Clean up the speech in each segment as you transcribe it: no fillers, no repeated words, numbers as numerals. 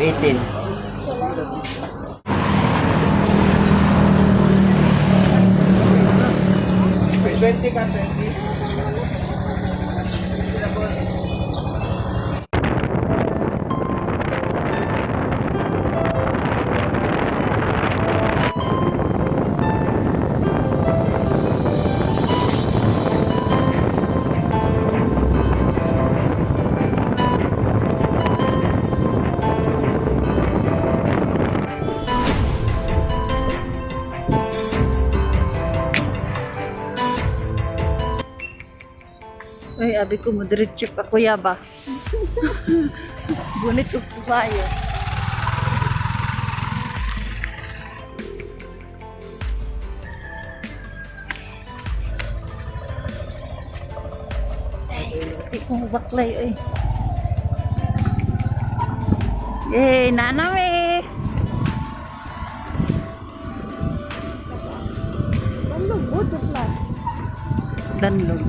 518. 20 ka, 20. Sila, boss. Uy, abi ko mo diretso pa, kuya ba? Gunit ko kayo. Ay, di ko baklay ay. Yay, nanami! Danlog.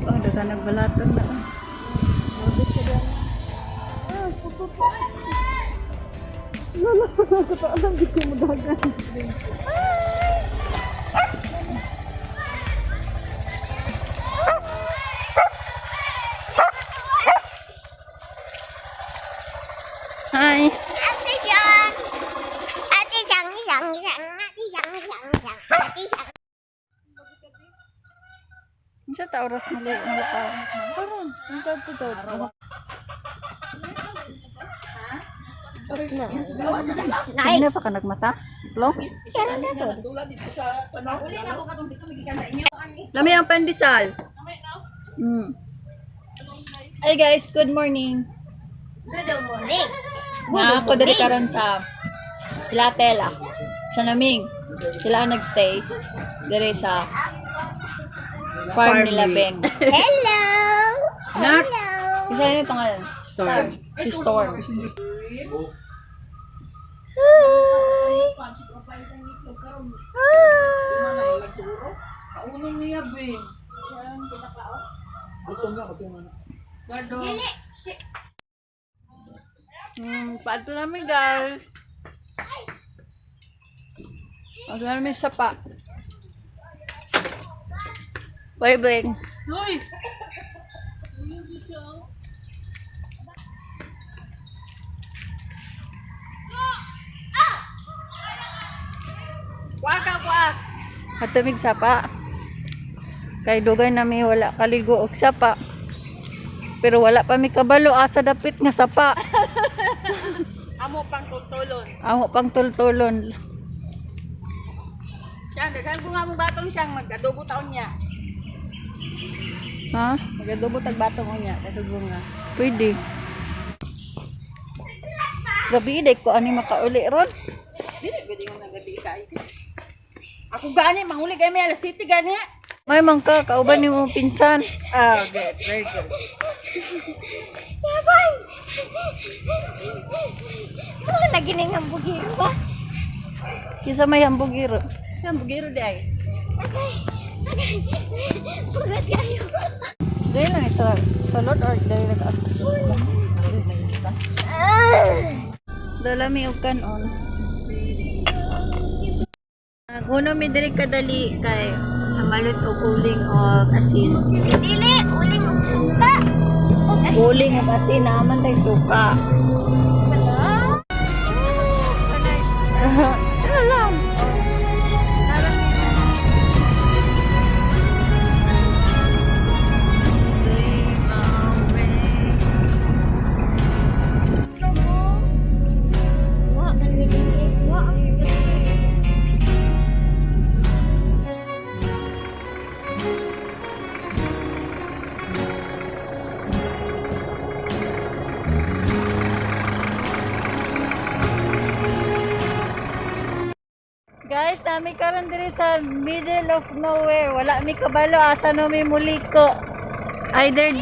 Oh, daga nagbalaton na. Hi. Ate Siang! Ate Siang, Siang, Siang, Ate Siang, Siang, Siang, Ate Siang. Unsa ta oras mo lay ang lakaw? Karon, unsa to daw? Nay. Hindi pa ka nagmata? Lo? Lami ang pandesal. Hi guys, good morning. Good morning. Na ako diri karon sa Pilatela. Sa Naming. Sila ang nagstay diri sa farm nila Beng. Hello! Nak. Hello! Isa yung pangalan? Storm. Si Storm. Hi. Hi. Paadto namin, guys. Paadto namin sa pa. Bye, Beng. Katumig sapa. Kay dugay na mi wala kaligo og sapa. Pero wala pa mi kabalo asa dapit nga sapa. Amo pang tultulon. Amo pang tultulon. Siyang, daghan ko nga mong batong siyang mag-adobo taon niya. Ha? Mag-adobo tag batong niya, adobo nga. Pwede. Gabi day ko ani makauli ron. Dili pwede nga gabi kay. Ako gani manguli kay may alas 7 gani. May mangka kauban nimo pinsan. Ah, good, very good. Yabang! Ano lagi na yung bugiro ba? Kisa may hambugiro. Siyang bugiro di ay. Agay! Agay! Pugad kayo. Dili lang sa salot or dili lang ka. Ah! Dala mi og kanon. Naguno mi diri kadali kay hamalot og uling og asin. Dili, uling og suka. Og asin. Uling og asin naaman tay suka. Wala. Ano lang. Wa man mi dili. Wa ang Guys, nami karon diri sa middle of nowhere. Wala mi kabalo asa no mi muliko. Either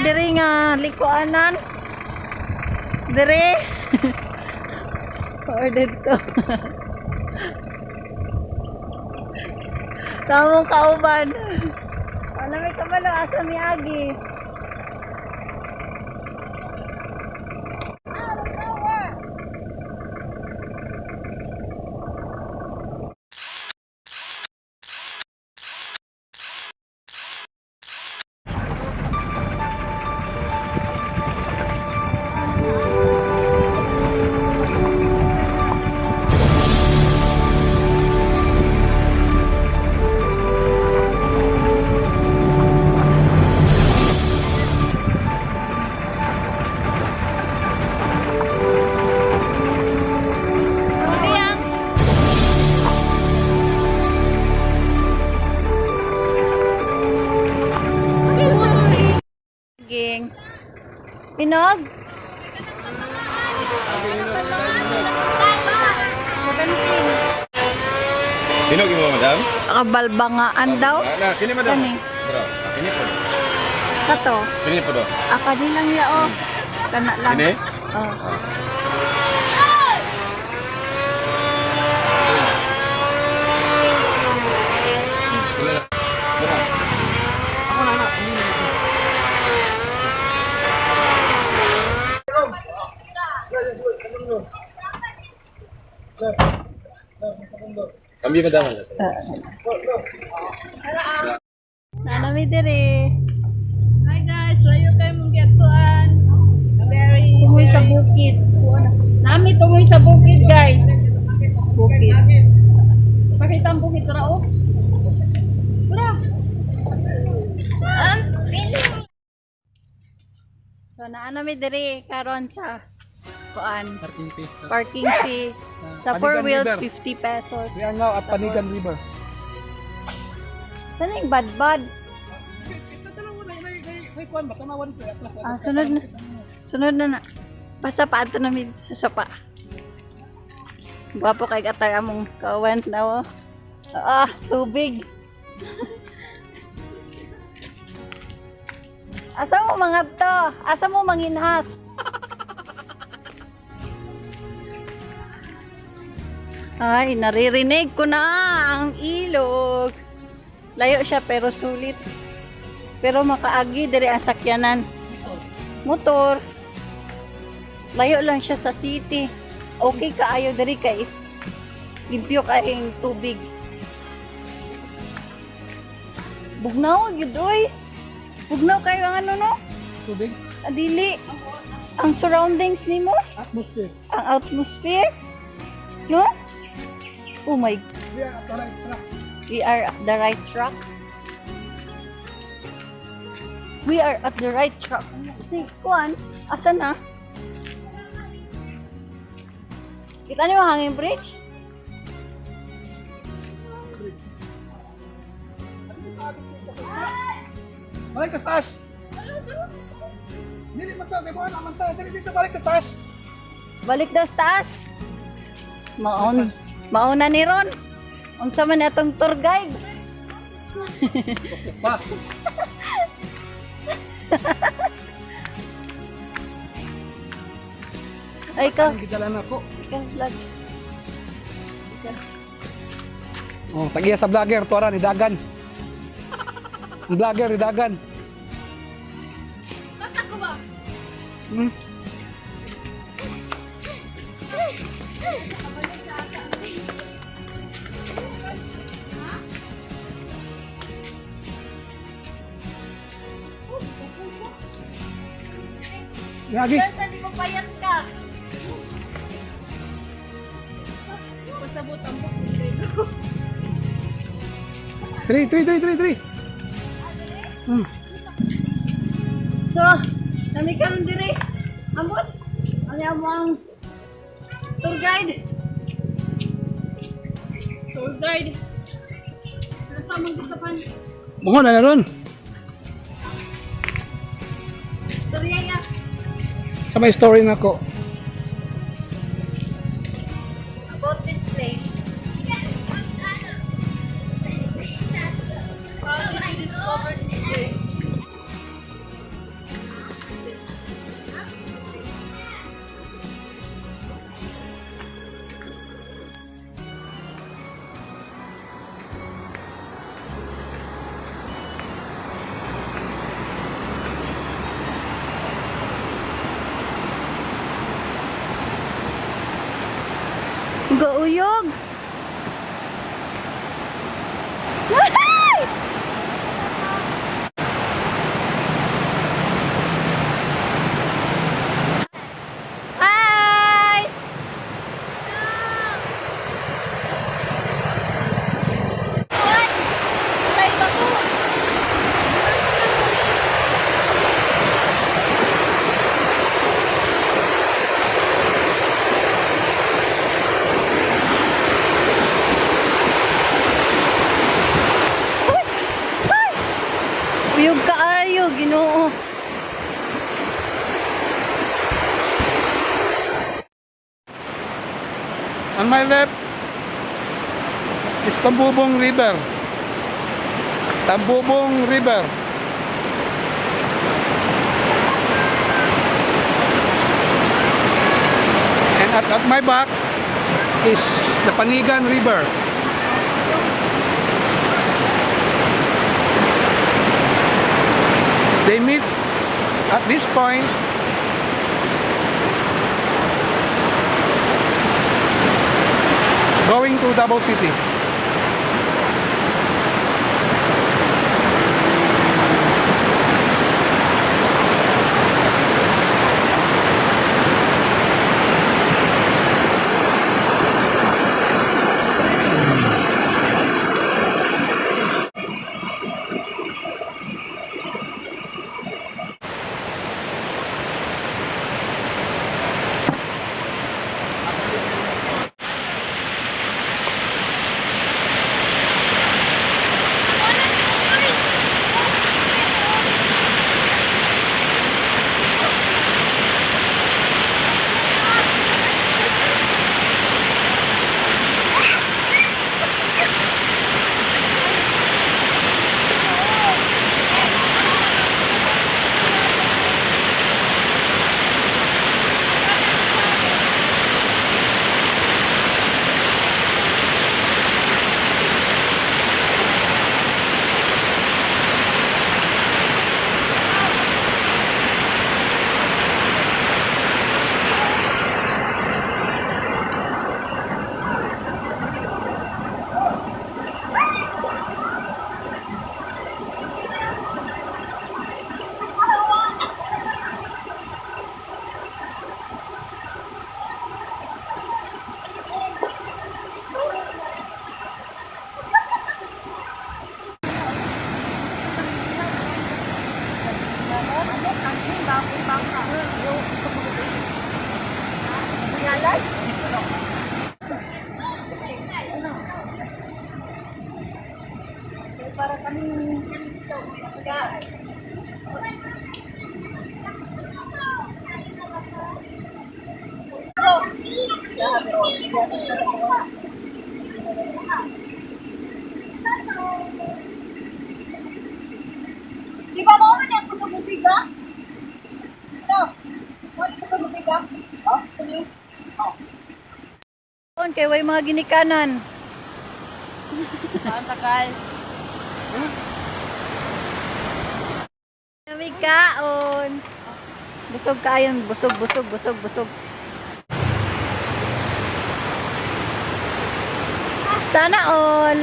diri nga likuanan. Diri. Or dito. Sa among kauban. Wala may kabalo asa miagi. Ging. Hinog? Hinog mo, madam? Kabalbangaan daw. Ah, na, kini madam. Kani. Bro, ah, kini po. Kato. Kini po do. Aka di lang ya oh. Kana lang. Kini? Oh. Wala. Bro. Ako na na. Kami madam. Nana mi diri. Hi guys, layo kayo mong giatuan. Very Tumoy sa bukid. Nami tumoy sa bukid, guys. Bukid. Pakita ang bukid ra oh. Tara. So naa mi diri karon sa kuan Parking fee. parking fee sa four Panigan wheels River. 50 pesos. We are now at Panigan River. Sana yung badbad. Ah, sunod na. Sunod na na. Basta pa ato na mi sa sapa. Gwapo kay katar among kawan na oh. Ah, tubig. Asa mo mga to? Asa mo manginhas? Ay, naririnig ko na ang ilog. Layo siya pero sulit. Pero makaagi diri ang sakyanan. Motor. Layo lang siya sa city. Okay kaayo diri kay limpyo kaayong tubig. Bugnaw gyud oy. Bugnaw kayo ang ano no? Tubig? Adili. Ang surroundings nimo, Atmosphere. ang atmosphere. No? Oh my, We are at the right track. we are at the right track. We are at the right track. Si Kuan, asa na? Kita niyo ang hanging bridge? Balik ka sa taas! Dili man sa, kay naman ta. Dili dito balik ka sa taas. Balik daw sa taas. Maon, mauna ni Ron. Unsa man atong tour guide? Pa. Ay, ikaw, Ang gidala na ko. ikaw vlog. Oh, tagiya sa vlogger tuara ni Dagan. Ang vlogger ni Dagan. Lagi. Saan di mo payat ka? Pasabot ang bukid. 3 3 3 3 3. So, nami karon dire. Ambot. Ano mo ang tour guide? Tour guide. Nasa mong gitapan. Mo na ron. Storya Sa may story na ko. about this place. How did you discover this place? Sus, Ginoo. On my left is Tambubong River. Tambubong River. And at my back is the Panigan River. They meet at this point going to Davao City. Di ba mo man ang kusog musiga? No. Mo ni kusog musiga? Oh, tuloy. Oh. On kay way mga ginikanan. Ang tagal. Kami kaon. Busog kayon, busog, busog, busog, busog. Sana all.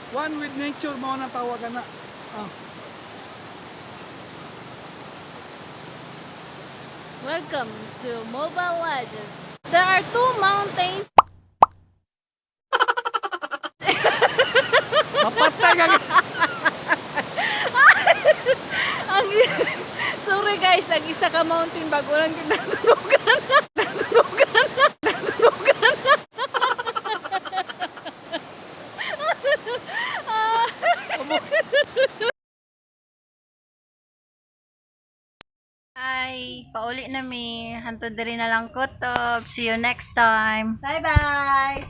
One with nature mao nang tawagan na. Ah. Welcome to Mobile Legends. There are two mountains. Mapatay ka. Ang sorry guys, ang isa ka mountain bago lang gyud nasunugan. Nasunugan. Nasunugan. Ay, pauli na mi. Hantod diri na lang kutob. See you next time. Bye-bye!